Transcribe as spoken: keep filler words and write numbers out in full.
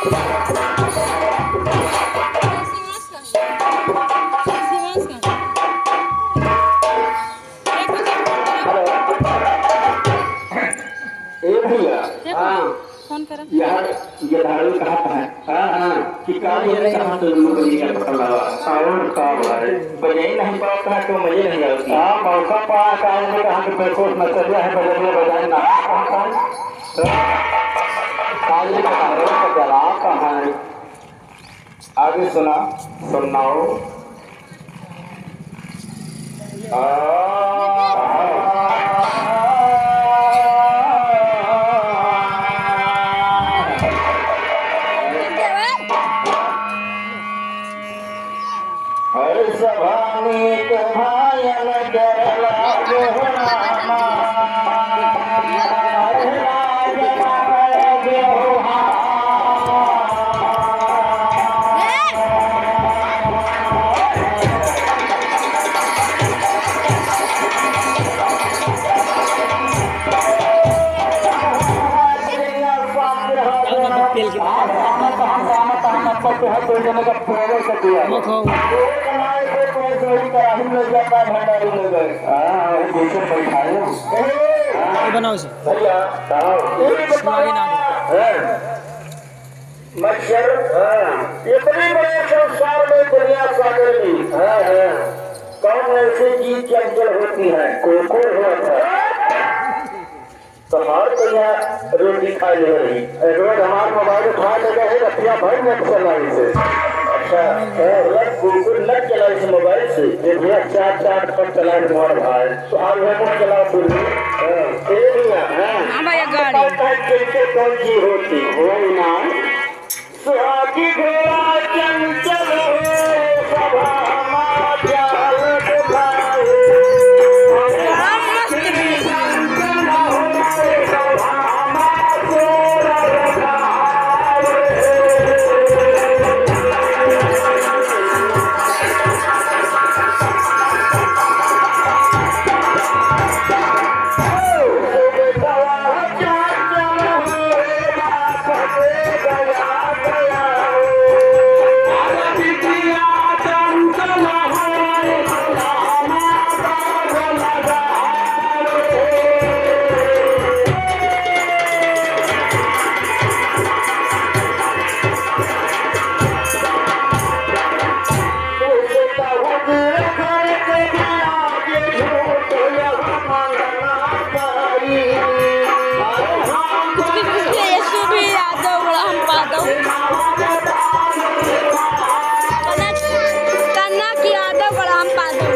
हेलो। ए भैया। देखो, हाँ। फोन करा। यार, ये धारू कहा था? हाँ, हाँ। कि का ये नहीं कहा तो लोग नहीं कर सकता। और का भाई? बजाई नहीं पाता है तो मजे नहीं आती। हाँ, मौका पा, काहे ने कहा कि बेहोश नचरिया है, बजरिया बजाए ना। काहे का धारू का जला कहाँ है? आगे सुना, सुनाओ। आ, अरे सभानी के भायन डर लागे हो रामा। हाँ, हाँ, वो पीछे बैठाए हो। ये बनाओ इसे। भैया, कहाँ हो? सुनाई ना दे। हैं? मच्छर, हाँ। इतने बड़े संसार में दुनिया सागर में, हाँ, हाँ। कौन ऐसी चीज चंचल होती है? कुकुर हुआ था। तो हर तो यहाँ रोटी खा ले रही। ए, रोज हमार मोबाइल उठा ले गए, रतिया भर नेट चलाई से। अच्छा, ए, रोज कुकुर नेट चलाई से मोबाइल से। ये भैया चार चार पर चला तुम्हारा भाई। तो आज वो मुँह चला बोल। हाँ, ए भैया, हाँ। हाँ भैया, गाड़ी। आपको पता है कैसे कौन चीज होती? हो ना। सुहागी घोड़ा चंचल हो, सभा मा जाल बिठाए। यशु भी यादव, बड़ा हम पादव। कनक, कनक यादव, बड़ा हम पादव।